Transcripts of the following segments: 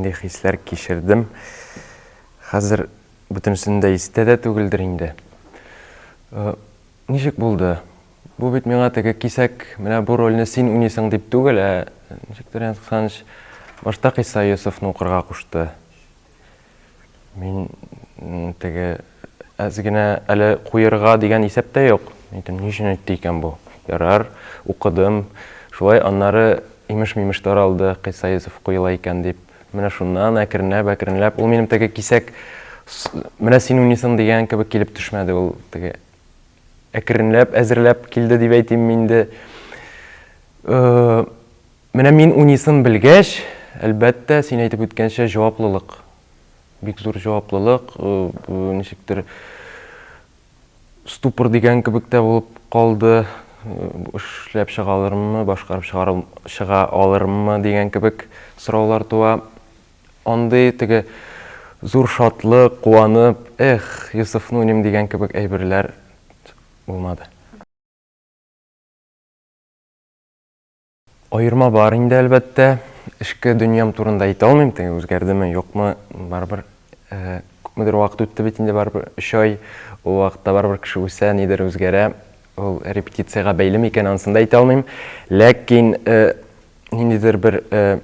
Нинди хисләр кичердем? Хәзер бөтенесен дә истә дә түгелдер инде. Э, ничек булды? Бу бит миңа теге кисәк, менә бу рольне син уйныйсың дип түгел, ә ничектер Ренат Хасанович башта Кыйса Йосыфны укырга кушты. Мин теге әз генә әле куерга дигән исәп тә юк. Әйтәм, ни өчен әйтте икән бу? Ярар, укыдым. Шулай аннары имеш-мимеш таралды, Кыйса Йосыф куела икән дип. Менә шуннан әкренләп, әкренләп, ул минем теге кисәк менә син уйныйсың дигән кебек килеп төшмәде ул теге әкренләп әзерләп килде дип әйтим инде. Э, менә мин уйныйсын белгәч, әлбәттә, син әйтеп үткәнчә җаваплылык. Бик зур җаваплылык, э, ничектер ступор дигән кебек тә булып калды. Э, эшләп чыга алырмы, башкарып чыга алырмы дигән кебек сораулар туа. Андый теге зур шатлык, куанып, эх, Йосыфны уйныйм дигән кебек әйберләр булмады. Аерма бар инде, әлбәттә. Эчке дөньям турында әйтә алмыйм, теге үзгәрдеме, юкмы, барыбер э, күпмедер вакыт үтте бит инде, барыбер өч ай. Ул вакытта барыбер кеше үсә, нидер үзгәрә. Ул репетициягә бәйле микән, анысын да әйтә алмыйм. Ләкин э, ниндидер бер э,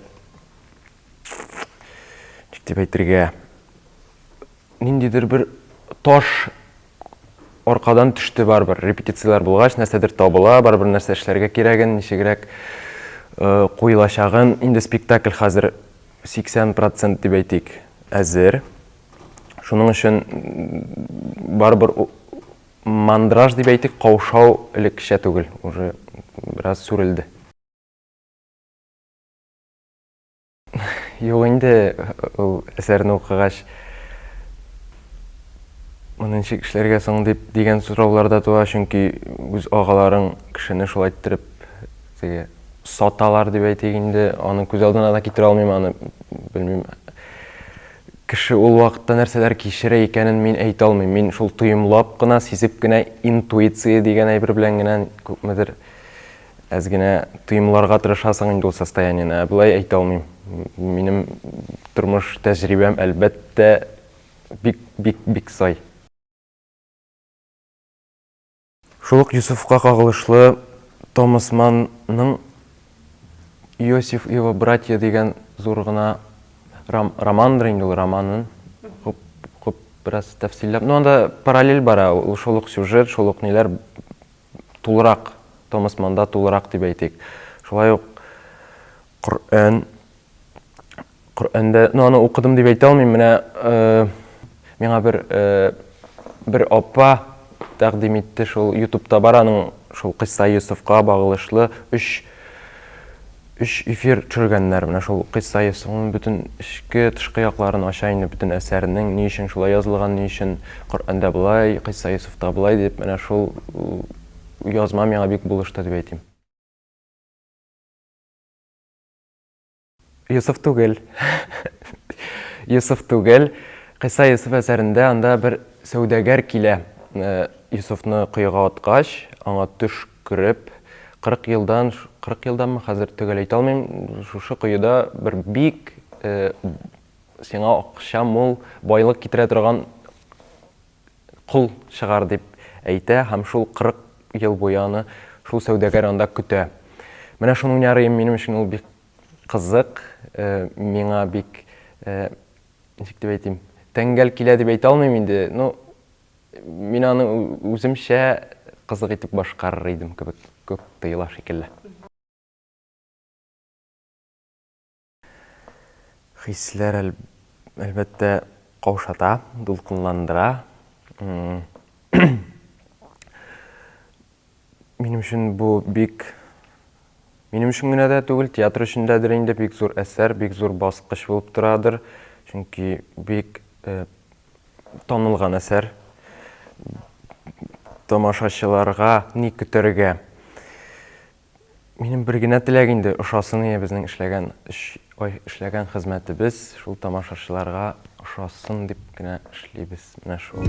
ничек дип әйтергә, ниндидер бер таш аркадан төште барыбер. Репетицияләр булгач, нәрсәдер табыла, барыбер нәрсә эшләргә кирәген, ничегрәк э, куелачагын. Инде спектакль хәзер 80% дип әйтик, әзер. Шуның өчен барыбер мандраж дип әйтик, каушау элеккечә түгел, уже бераз сүрелде. Юк инде, ул әсәрне укыгач, моны ничек эшләргә соң дип дигән сораулар да туа, чөнки үз агаларың кешене шулай иттереп теге саталар дип әйтик инде, аны күз алдына да китерә алмыйм, аны белмим. Кеше ул вакытта нәрсәләр кичерә икәнен мин әйтә алмыйм. Мин шул тоемлап кына, сизеп кенә, интуиция дигән әйбер белән генә күпмедер Әз генә тоемларга тырышасың инде ул состояниене, ә болай әйтә алмыйм. Минем тормыш тәҗрибәм, әлбәттә, бик, бик, бик сай. Шул ук Йосыфка кагылышлы Томас Манның Иосиф и его братья дигән зур гына романдыр инде ул, романын укып, укып бераз тәфсилләп. Ну, анда параллель бара, ул шул ук сюжет, шул ук ниләр тулырак, Томас Манда тулырак дип әйтик. Шулай ук Коръән Коръәндә, ну аны укыдым дип әйтә алмыйм, менә э, миңа бер э, бер апа тәкъдим итте, шул YouTube'та бар аның шул Кыйсса Йосыфка багылышлы өч өч эфир төшергәннәр. Менә шул Кыйсса Йосыфның бөтен эчке, тышкы якларын ача инде бөтен әсәрнең, ни өчен шулай язылган, ни өчен Коръәндә болай, Кыйсса Йосыфта болай дип, менә шул язма миңа бик булышты дип әйтим. Йосыф түгел. Йосыф түгел. Кыйсса Йосыф әсәрендә анда бер сәүдәгәр килә. Э, Йосыфны коега аткач, аңа төш кереп, 40 елдан, 40 елданмы, хәзер төгәл әйтә алмыйм, шушы коеда бер бик э, сиңа акча мул, байлык китерә торган кол чыгар дип әйтә һәм шул 40 ел буе аны шул сәүдәгәр анда көтә. Менә шуны уйнарыем, минем өчен ул бик кызык, э, миңа бик, э, ничек дип әйтим, тәңгәл килә дип әйтә алмыйм инде, ну, Мин аны үземчә кызык итеп башкарыр идем кебек күк тоела шикелле. Хисләр, әлбәттә, каушата, дулкынландыра. Минем өчен бу бик Минем өчен генә дә түгел, театр өчен дәдер инде бик зур әсәр, бик зур баскыч булып торадыр. Чөнки бик э, танылган әсәр. Тамашачыларга ни көтәргә? Минем бер генә теләк инде, ошасын ие безнең эшләгән өч ай эшләгән хезмәтебез, шул тамашачыларга ошасын дип кенә эшлибез. Менә шул.